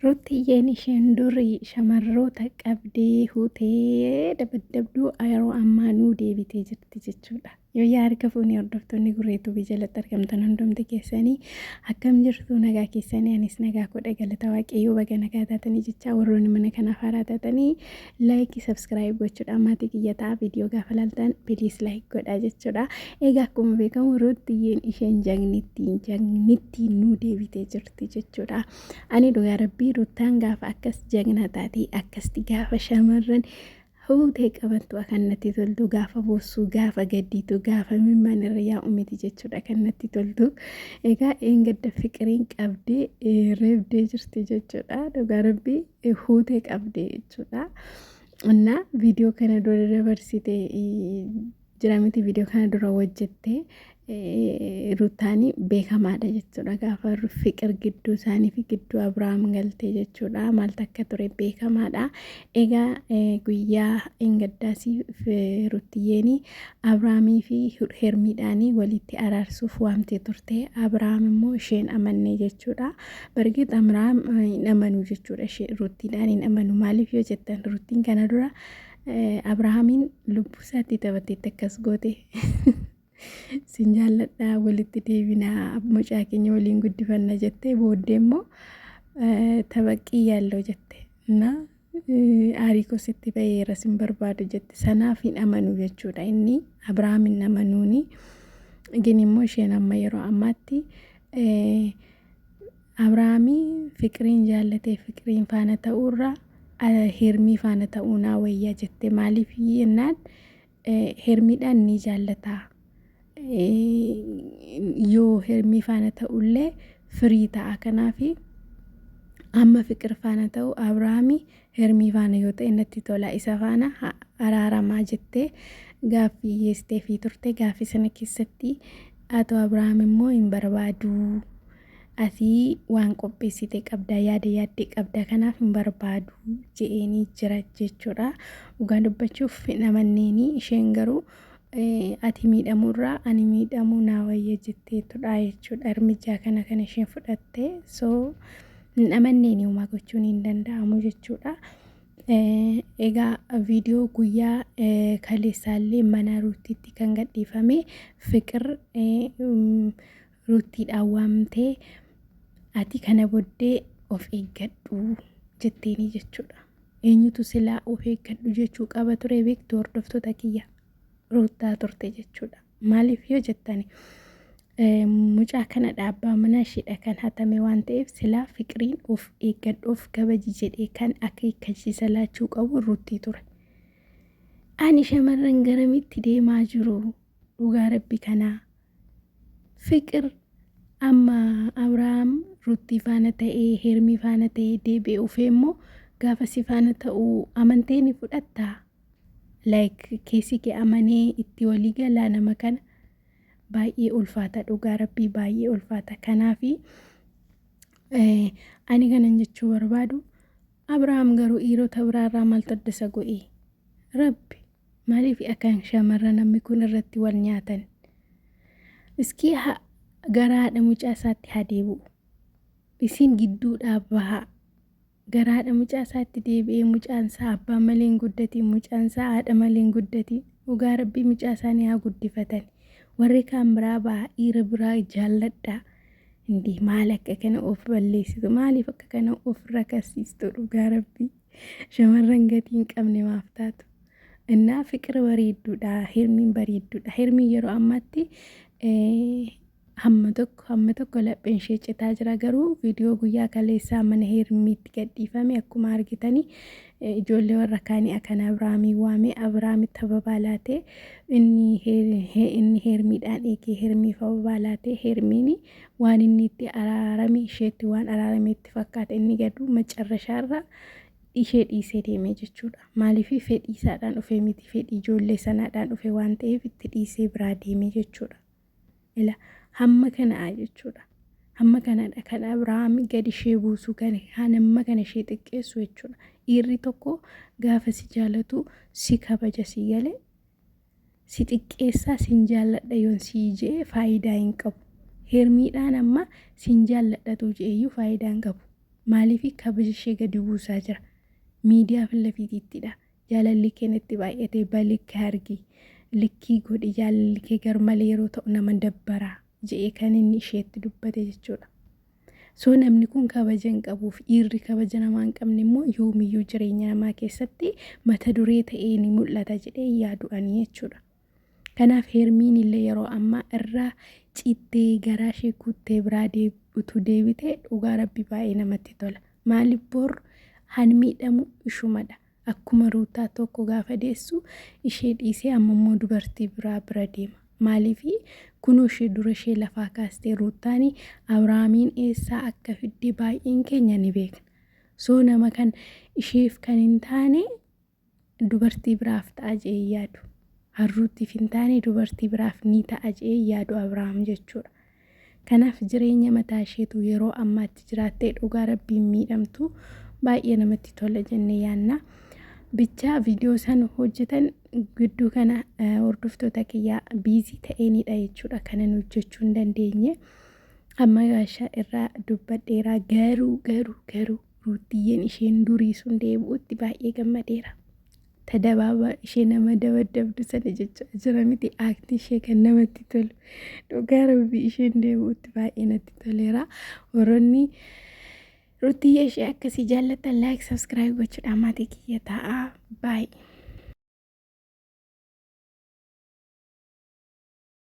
Ruttiyyeen isheen durii shamarroota qabdee huutee dabaddabduu yeroo ammaa nuu deebitee jirti jechuudha. Yooyyaa harka fuunee hordoftoonni Gurree Tuubii jalatti argamtan hundumti keessanii akkam jirtu nagaa keessanii anis nagaa koodha galata waaqayyoo baga nagaa taatanii jechaa warroonni mana kanaaf haaraa taatanii laayikii sabskiraayib gochuudhaan maatii kiyya ta'a viidiyoo gaafa laaltan piliis laayik godhaa jechuudha. Egaa akkuma beekamu Ruttiyyeen isheen jagnittiin jagnittiin nuu deebitee jirti jechuudha. Ani dhugaa rabbii Ruttaan gaafa akkas jagna taatee akkasti gaafa shamarran huutee qabattu kan natti toltu gaafa boossuu gaafa gaddiitu gaafa mimmaan irra yaa'u miti jechuudha kan natti toltu. Egaa eengadda fiqiriin qabdee reebdee jirti jechuudha dhugaa rabbii huutee qabdee jechuudha. Innaa viidiyoo kana dura dabarsite jira miti viidiyoo kana dura hojjette Ruttaani beekamaadha jechuudha. Gaafa fiqir gidduu isaanii fi gidduu Abiraam galtee jechuudha. Maaltu akka ture beekamaadha. Egaa guyyaa engaddaasii Ruttiyyeeni Abiraamii fi Hermiidhaanii walitti araarsuuf waamtee turte. Abiraam immoo isheen amannee jechuudha. Bargiit Abiraam hin amanu jechuudha. Ruttiidhaan hin amanu. Maaliif yoo jettan Ruttiin kana dura Abrahaamiin lubbuu isaatti taphatteetti akkas goote. Sin jaalladha walitti deebinaa mucaa keenya waliin guddifanna jettee booddee immoo tabaqqii yaalloo jette. Na aarii koo sitti ba'eera sin barbaadu jette. Sanaaf hin amanu jechuudha inni Abrahaam hin amanuuni. Gin immoo isheen amma yeroo ammaatti Abrahaamii fiqiriin jaallatee fiqiriin faana ta'uurra Hermii faana ta'uu naa wayya jette maaliif jennaan Hermiidhaan ni jaallata yoo Hermii faana ta'ullee firii ta'a kanaaf amma fiqir faana ta'u Abrahaamii Hermii faana yoo ta'e natti tola isa faana araaramaa jettee gaaffii dhiyeessiteefii turte gaaffii sana keessatti Ato Abrahaam immoo hin barbaadu Ati waan qopheessite qabda, yaada yaadde qabda, kanaaf hin barbaadu je'eenii jira jechuudha. Dhugaa dubbachuuf hin amanneeni isheen garuu ati miidhamuurraa ani miidhamuu naa wayya jetteetudha jechuudha. Ermijaa kana kan isheen fudhatte so hin amanneeni homaa gochuun hin danda'amu jechuudha. Egaa viidiyoo guyyaa kaleessaallee mana Ruuttiitti kan gadhiifame Fiqir Ruuttiidhaan waamtee ati kana boddee of eeggadhu jetteenii jechuudha. Eenyutu silaa of eeggadhu jechuu qaba ture beektu hordoftoota kiyya Ruuttaa turte jechuudha. Maaliif yoo jettani mucaa kana abbaa manaa isheedha kan hatame waan ta'eef silaa fiqiriin of eeggadhu of kabaji jedhee kan akeekkachiisa laachuu qabu Ruuttii ture. Ani shamarran garamitti deemaa jiru dhugaa rabbi kanaa. Fiqir amma Abrahaam Ruttii faana ta'ee Hermii faana ta'ee deebi'ee ufee immoo gaafa si faana ta'u amantee ni fudhattaa? Like keessi kee amanee itti walii galaa nama kana baay'ee ulfaata dhugaa rabbii baay'ee ulfaata kanaafi ani kanan jechuu barbaadu Abrahaam garuu dhiirota biraarraa maaltu adda isa godhe? Rabbi Maaliif akkan shamarran namni kun irratti wal nyaatan? Iskii gara haadha mucaa isaatti haa deebi'u. Isin gidduudhaa bahaa. Gara haadha mucaa isaatti deebi'ee mucaan isaa abbaa malee hin guddatiin, mucaan isaa haadha malee hin guddatiin. Dhugaa rabbii mucaa isaanii haa guddifatan. Warri kaan biraa bahaa dhiira biraa jaalladhaa. Indii maal akka kana of balleessitu maaliif akka kana of rakasiistu dhugaa rabbii. Shamarran gatii hin qabne maaf taatu? Innaa fiqir bareedduudha, Hermiin bareedduudha. Hermiin yeroo ammaatti hamma tokko hamma tokko lapheen ishee citaa jira garuu viidiyoo guyyaa kaleessaa mana Hermiitti gadhiifame akkuma argitanii ijoollee warra kaanii akkan Abiraamii waamee Abiraamitti ababaa laatee inni inni Hermiidhaan eegee Hermiif ababaa laatee Hermiin waan inni itti araarame isheetti waan araarame itti fakkaata inni gaduu macarrashaarra ishee dhiisee deeme jechuudha. Maaliif fedhii isaadhaan dhufee miti fedhii ijoollee sanaadhaan dhufe waan ta'eef itti dhiisee biraa deeme jechuudha. Ila hamma kanaa jechuudha. Hamma kanadha kan Abirahaam gadi ishee buusu kan hamma kana ishee xiqqeessu jechuudha. Dhiirri tokko gaafa si jaalatu si kabaja si galee si xiqqeessaa sin jaalladha yoon sii je'e faayidaa hin qabu. Hermiidhaan amma sin jaalladhatu je'eyyuu faayidaa hin qabu. Maaliif kabaja ishee gadi buusaa jira? Miidiyaa fi lafiitiittidha. Jaalalli kee natti baay'ate balikka argi. Likkii godhi jaalalli kee garmalee yeroo ta'u nama dabbara je'ee kan inni isheetti dubbate jechuudha. So namni kun kabaja hin qabuuf dhiirri kabaja namaa hin qabne immoo yoomiyyuu jireenya namaa keessatti mata duree ta'ee ni mul'ata jedhee yaadu ani jechuudha. Kanaaf Hermiin illee yeroo ammaa irraa cittee garaa ishee kuttee biraa utuu deebite dhugaa rabbi baay'ee namatti tola. Maaliif bor han miidhamu ishumadha. Akkuma Ruutaa tokko gaafa deessu ishee dhiisee amma immoo dubartii biraa bira deema. Maaliif kunoo ishee dura ishee lafaa kaastee Ruutaan Abrahaamiin eessaa akka fidde baay'een keenya ni beekna. So nama kan isheef kan hin taane dubartii biraaf ta'a je'ee yaadu. Harruuttiif hin taane dubartii biraaf ni ta'a je'ee yaadu Abrahaam jechuudha. Kanaaf jireenya mataa isheetu yeroo ammaatti jiraattee dhugaa rabbiin miidhamtu baay'ee namatti tola jennee yaanna. Bichaa viidiyoo san hojjetan gidduu kana hordoftoota kiyyaa biizii ta'eenidha jechuudha kanan hojjechuu hin dandeenye. Amma gaashaa irraa dubbadheeraa garuu garuu garuu Ruuttiyyeen isheen durii sun deebi'utti baay'ee gammadeera. Ta dabaabaa ishee nama dabaddabdu sana jecha jira miti aakti ishee kan namatti tolu. Dhugaa rabbii isheen deebi'utti baay'ee natti toleera. Warroonni Ruuttiyyee ishee akkasii jaallattan like subscribe gochuudhaan maatii kiyya ta'a. Baay'ee.